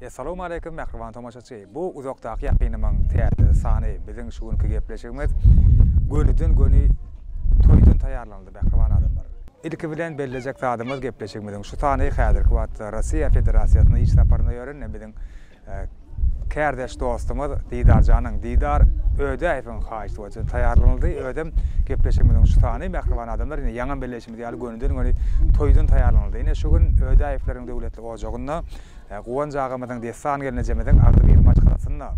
Essalawmaleýkim mähriban tomaşaçy. Bu uzakdaky ýakynymyň täze sany. Biziň şu günki gepleşigimiz gönüden göni toýdan taýýarlanyldy mähriban adamlar. Ilki bilen bellejek zadymyz gepleşigimiziň şu sany häzirki wagtda Russiýa Federasiýasynda iş saparynda ýören biziň Kärdeş dostumyz Didarjanyň, Didar Ödäýewiň haýyşy boýunça taýýarlanyldy. Özem gepleşigimiziň şu sany, mähriban adamlar, ine, ýaňam belleýşimiz ýaly, gönüden-göni toýdan taýýarlanyldy. Ine, şu gün Ödäýewleriň döwletli ojagynda Guwanç agamyzyň, Dessan gelnejemiziň agzybir maşgalasynda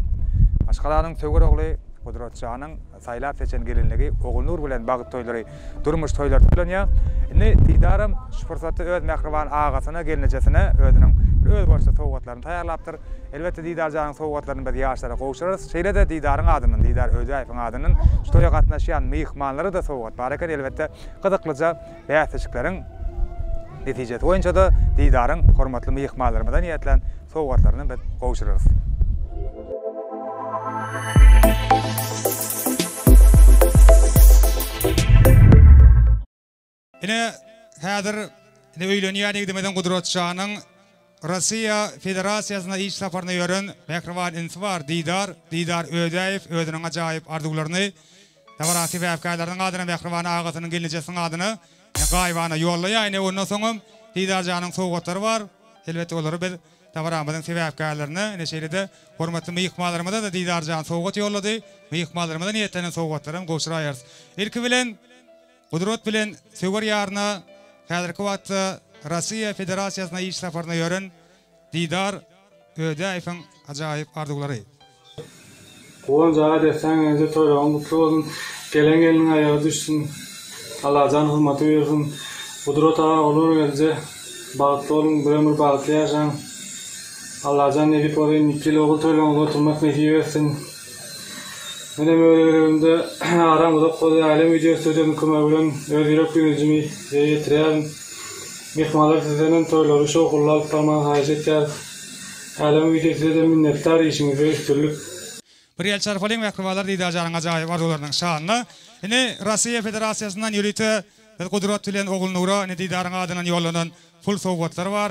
maşgalanyň söwer ogly Gudratjanyň saýlap-seçen gelinligi Ogulnur bilen bagt toýlary, durmuş toýlary toýlanýar. Indi Didaram şu pursatda öz mähriban agasyna, gelnejesine özüniň bir özboluşly sowgatlaryny taýýarlapdyr. Elbetde, Didar janyň sowgatlaryny biz ýaşlara gowşurarys. Şeýle-de Didaryň adyndan, Didar Ödäýewiň adyndan şu toýa gatnaşýan myhmanlara-da sowgat bar eken. Elbetde, gyzyklyja bäsleşikleriň netijesi boýunça-da Didaryň hormatly myhmanlarymyza niýetlän sowgatlaryny biz gowşurarys. Ine, häzir ine öýlenýän ýigdimiziň Gudrat şanyň Russiýa Federasiýasyna iş saparyna ýören mähriban inisi bar, Didar, Didar Ödäýew özüniň ajaýyp arzuwlaryny dabara sebäpkärleriniň adyna, mähriban agasynyň, gelnejesiniň adyna gaýybana ýollaýar. Ine, ondan soňam Didar janyň sowgatlary bar. Elbetde, olary biz Dabaramyzyň sebäpkärlerine, ine şeýle-de hormatly myhmanlarymyza-da Didar jan sowgat ýollady. Myhmanlarymyza niýetlenen sowgatlaram gowşuraýarys. Ilki bilen, Gudrat bilen söwer ýaryna häzirki wagtda Russiýa Federasiýasyna iş saparyna ýören Didar Ödäýewiň ajaýyp arzuwlary. Guwanç aga dessan gelneje toýlaryň gutly bolsun gelen gelniň aýagy düşsün Allajan hurmaty buýursyn Gudrat aga olar gelje bagtly boluň bir ömür bagtly ýaşaň Allajan nesip bolsa indiki ýyl ogul toýlaryňyzda oturmak nesip etsin Menem öz gezegimde aram uzak boldy Älem wideo studiýasynyň kömegi bilen öz ýürek güýmenjimi size ýetirýärin Myhmanlar sizdenem toýlary şowhunly alyp barmagy haýyş etýäris. Älem wideo sizede minnetdar işiňizde üstünlik. Bir el çarpalyň mähribanlar Didarjanyň ajaýyp arzuwlarynyň şanyna. Indi Rossiýa Federasiýasyndan ýörite biz Gudrat bilen Ogulnura indi Didaryň adyndan ýollanan pul sowgatlary bar.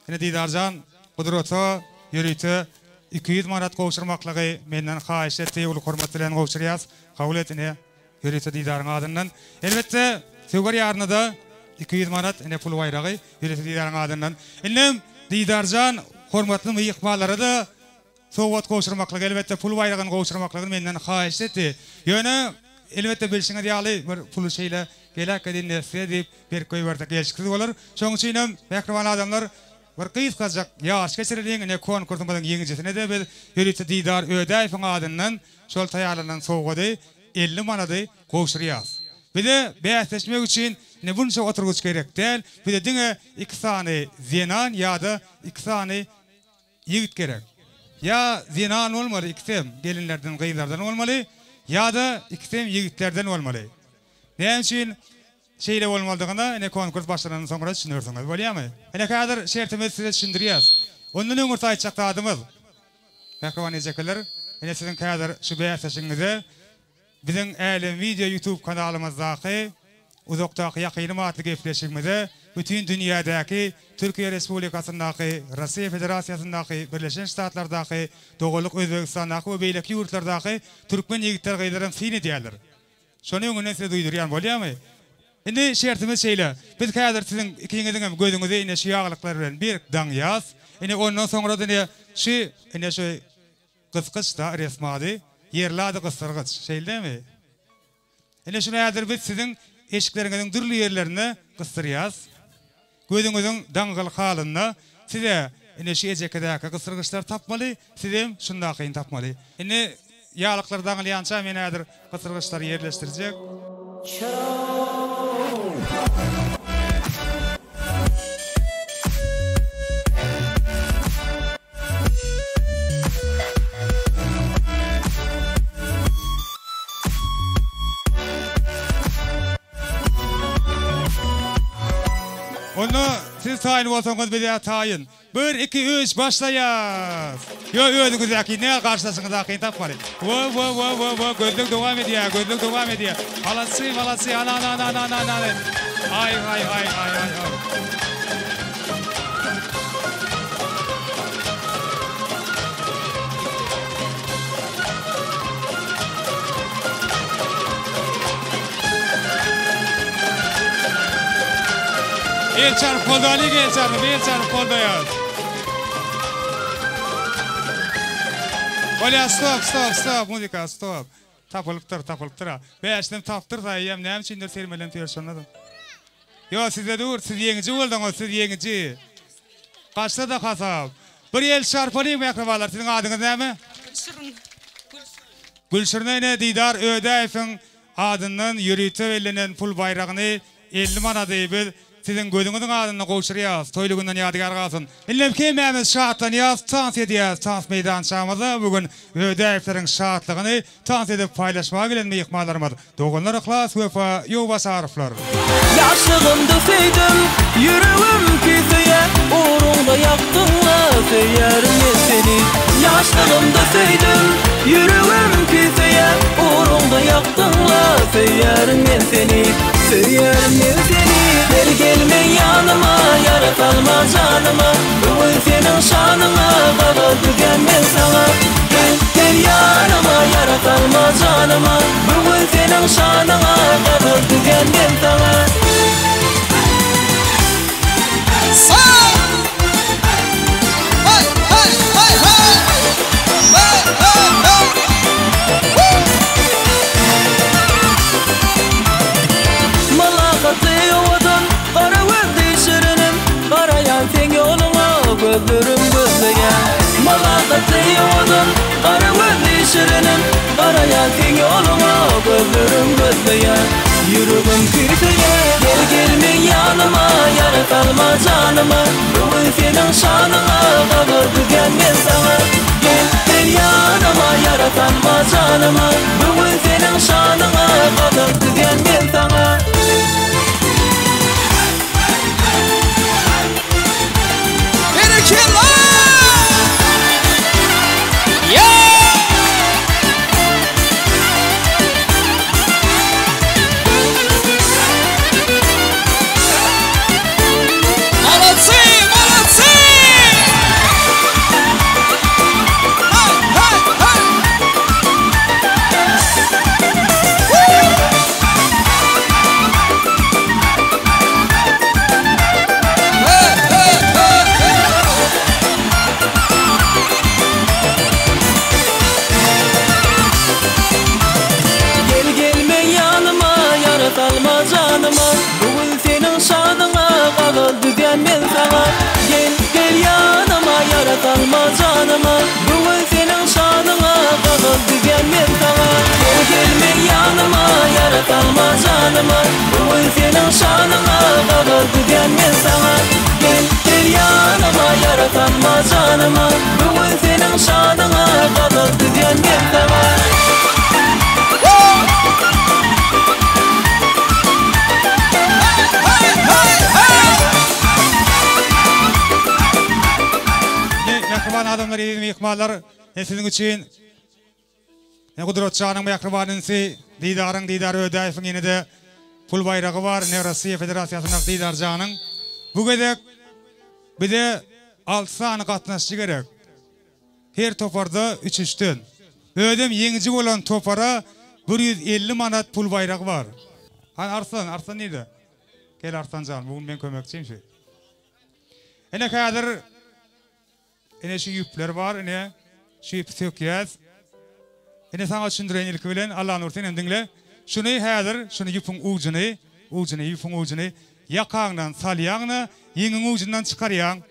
Indi Didarjan Gudrata ýörite 200 manat gowşurmaklygy menden haýyş etdi uly hormat bilen gowşurýas. Kabul et ine. Ýörite Didaryň adyndan. Elbetde, söwer ýaryna-da 200 manat ine pul baýragy Ýörite Didaryň adyndan. Indem Didarjan hormatly myhmanlara-da sowgat gowşurmaklygy, elbetde pul baýragyny gowşurmaklygyny menden haýyşt etdi. Ýöne, elbetde bilşiňiz ýaly, bir puly şeýle geläkge indi size diýip berip goýbersek gelşiksiz bolar. Şonuň üçinem, mähriban adamlar, bir gysgajyk ýaryş geçireliň. Ine konkursymyzyň ýeňijisine-de biz Ýörite Didar Ödäýewiň adyndan şol taýýarlanan sowgady 50 manady gowşurýas. Bize bäsleşmek üçin ine bunça oturgyç gerek däl, bize diňe iki sany zenan ýa-da iki sany ýigit gerek. Ýa zenan bolmaly ikisem gelinlerden gyzlardan bolmaly, ýa-da ikisem ýigitlerden bolmaly. Näme üçin şeýle bolmalydygyna ine konkurs başlanandan soňra düşünersiňiz, bolýamy? Ine häzir şertimizi size düşündirýäs. Ondan öňürti aýtjak zadymyz, Mähriban ejekeler, ine siziň häzir şu bäsleşigiňize biziň Älem Wideo YouTube kanalymyzdaky Uzakdaky ýakynym atly gepleşigimize bütin dünýädäki, Türkiýe Respublikasyndaky, Russiýa Federasiýasyndaky, Birleşen Ştatlardaky, doganlyk Özbegistandaky we beýleki ýurtlardaky türkmen ýigitler-gyzlaram syn edýärler. Şony öňünden size duýdurýan, bolýamy? Indi şertimiz şeýle, biz häzir siziň ikiňiziňem gözüňizi ine şu ýaglyklar bilen berk daňýas. Ine ondan soňra-da ine şu, ine şu gysgyç-da resmi ady, ýerli ady gysdyrgyç, şeýle dälmi? Ine şuny häzir biz siziň eşikleriňiziň dürli ýerlerine gysdyrýas. Gözüňiziň daňgyl halynda siz-ä ine şu ejekedäki gysyrgyçlary tapmaly, sizem şundakyny tapmaly. Indi ýalyklar daňylýança men häzir gysyrgyçlary ýerleşdirjek. Onda siz taýyn bolsaňyz biz-ä taýyn. Bir, iki, üç, başlaýas! Ýo, özüňizdäkini däl, garşydaşyňyzdakyny tapmaly. Wo, wo, wo, wo, wo, gözleg dowam edýär, gözleg dowam edýär. Maladcy, maladcy, ana, ana, ana, ana, ana, ana. Aý, aý, aý, aý, aý, aý. El çarpyp goldalyk el çarpyp el çarpyp goldaýas. Bolýa stop stop stop muzika stop. Tapylypdyr tapylypdyr a. Bäşinem tapdyr saýýam näme üçindir sermelenip ýör şonda da. Ýo sizde dur siz ýeňiji bolduňyz siz ýeňiji. Gaçsa-da hasap. Bir el çarpalyň mähribanlar siziň adyňyz näme? Gülşirin. Gülşirin ene Didar Ödäýewiň adyndan ýörite bellenen pul baýragyny 50 manady biz siziň gözüňiziň adynda gowşurýas. Toýly günden ýadygär galsyn. Indem hemmämiz şatlanýas, tans edýäs tans meýdançamyzda bu gün Ödäýewleriň şatlygyny Tans edip paýlaşmaga gelen myhmanlarymyz doganlar Yhlas Wepa Ýowbasarowlar. Ýaşlygymda söýdüm, ýüregim küýseýär, Ugruňda ýakdyň-la, söýýärin men seni. Ýaşlygymda söýdüm, ýüregim küýseýär, Ugruňda ýakdyň-la, söýýärin men seni. Söýýärin men seni. Gel, gel meň ýanyma, ýara salma janyma, Bu gün seniň şanyňa, gazal düzýän men saňa. Gel, gel ýanyma, ýara salma janyma, Bu gün seniň şanyňa, gazal düzýän men saňa. Mylakatly owadan, gara gözli şirinim, Garaýan seň ýoluňa, gözlerim gözleýär. Mylakatly owadan, gara gözli şirinim, Garaýan seň ýoluňa, gözlerim gözleýär. Ýüregim küýseýär, gel gel meň ýanyma, Ýara salma janyma, bu gün seniň şanyňa, Gazal düzýän men saňa. Gel gel ýanyma, ýara salma janyma, Bu gün seniň şanyňa, Gazal düzýän men saňa. Berekella! Ýa! Molodcy! Molodcy! Hey, hey, hey! Gel gel meň ýanyma ýara salma janyma Bu gün seniň şanyňa gazal düzýän men saňa Gel gel ýanyma ýara salma janyma Bu gün seniň şanyňa gazal düzýän men saňa Gel gel meň ýanyma ýara salma janyma Bu gün seniň şanyňa gazal düzýän men saňa Gel gel ýanyma ýara salma janyma Bu gün seniň şanyňa gazal düzýän men saňa. Ine, mähriban adamlar, eziz myhmanlar, men siziň üçin Ine, Gudrat janyň mähriban inisi Didaryň, Didar Ödäýewiň ýene-de pul baýragy bar. Ine, Rossiýa Federasiýasyndaky Didar janyň. Bu gezek bize alty sany gatnaşyjy gerek. Her toparda üç-üçden. Özem ýeňiji bolan topara 150 manat pul baýragy bar. Hany Arslan, Arslan nirde? Gel Arslan jan, bu gün meň kömekçim şu. Ine häzir ine şu ýüpler bar, ine şu ýüpi sökýäs. Ine saňa düşündireýin ilki bilen, Allanur senem diňle. Şuny häzir, şuny ýüpüň ujuny, ujuny, ýüpüň ujuny ýakaňdan salýaň-da, ýeňiň ujundan çykarýaň.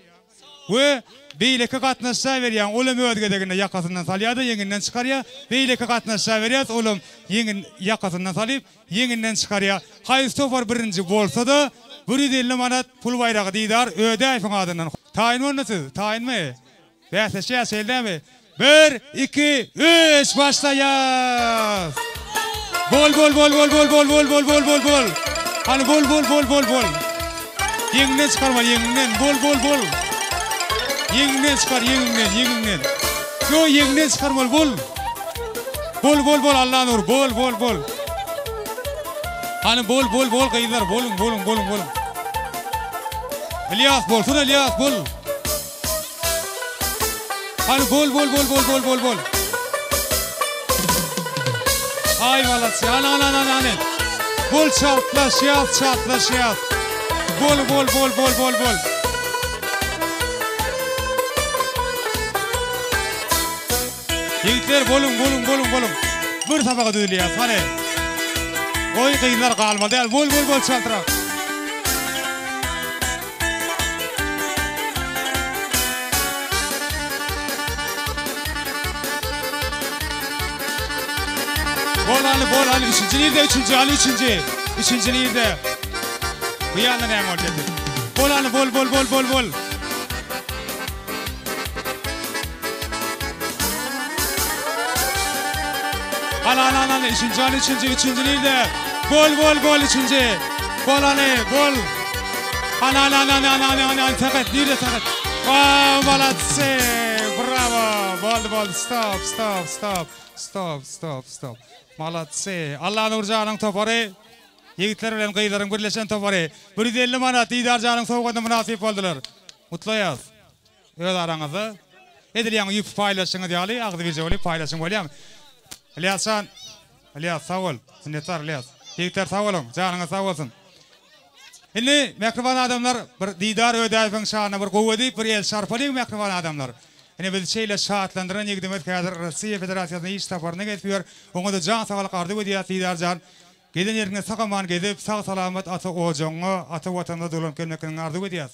We beýleki gatnaşja berýäň, olam öz gezeginde ýakasyndan salýar-da, ýeňinden çykarýar. Beýleki gatnaşja berýäs, olam ýeňin, ýakasyndan salyp, ýeňinden çykarýar. Haýsy topar birinji bolsa-da, 150 manat pul baýragy Didar Ödäýewiň adyndan. Taýynmy onda siz? Taýynmy? Bäsleşýäs şeýle dälmi? Bir, iki, üç, başlaýas! Bol, bol, bol, bol, bol, bol, bol, bol, bol, bol, bol. Hany bol, bol, bol, bol, bol. Ýeňinden çykarmaly, ýeňinden. Bol, bol, bol. Ýeňiňden çykar, ýeňiňden, ýeňiňden. Ýo, ýeňiňden çykarmaly, bol. Bol, bol, bol, Allanur, bol, bol, bol. Hany, bol, bol, bol, gyzlar, boluň, boluň, boluň, boluň. Ylýas, bolsana, Ylýas, bol. Hany, bol, bol, bol, bol, bol, bol, bol. Aý, malaçy, hany, hany, hany, hany. Bol, çaltlaşýas, çaltlaşýas. Bol, bol, bol, bol, bol, bol. Ýigitler boluň boluň boluň boluň. Bir sapaga düzülýäs hany. Goý gyzlar galmaly däl. Bol bol bol çaltrak. Bol hany bol hany üçünji nirde üçünji hany üçünji. Üçünji nirde? Bu ýanda näme boldy? Bol hany bol bol bol bol bol. Al al al al üçünji al üçünji üçünji nirde? Bol bol bol üçünji. Bol hany bol. Al al al al al al al al takat nirde takat? Wow молодцы! Bravo! Boldy boldy stop stop stop stop stop stop. Молодцы! Allanurjanyň topary ýigitler bilen gyzlaryň birleşen topary 150 manat Didarjanyň sowgadyna mynasyp boldular. Gutlaýas. Öz araňyzda edil ýaňy ýüpi paýlaşyňyz ýaly agzybirje bolup paýlaşyň bolýamy? Ylýasjan, Ylýas sag bol. Minnetdar Ylýas. Ýigitler sag boluň. Janyňyz sag bolsun. Indi mähriban adamlar bir Didar Ödäýewiň şanyna bir gowy edip bir el çarpalyň mähriban adamlar. Ine bizi şeýle şatlandyran ýigidimiz häzir Russiýa Federasiýasyna iş saparyna gezip ýör. Oňa-da jan saglyk arzuw edýäs Didarjan. Gezen ýeriňde sag-aman gezip, sag-salamat ata ojagyňa, ata Watanyňa dolanyp gelmekligiňi arzuw edýäs.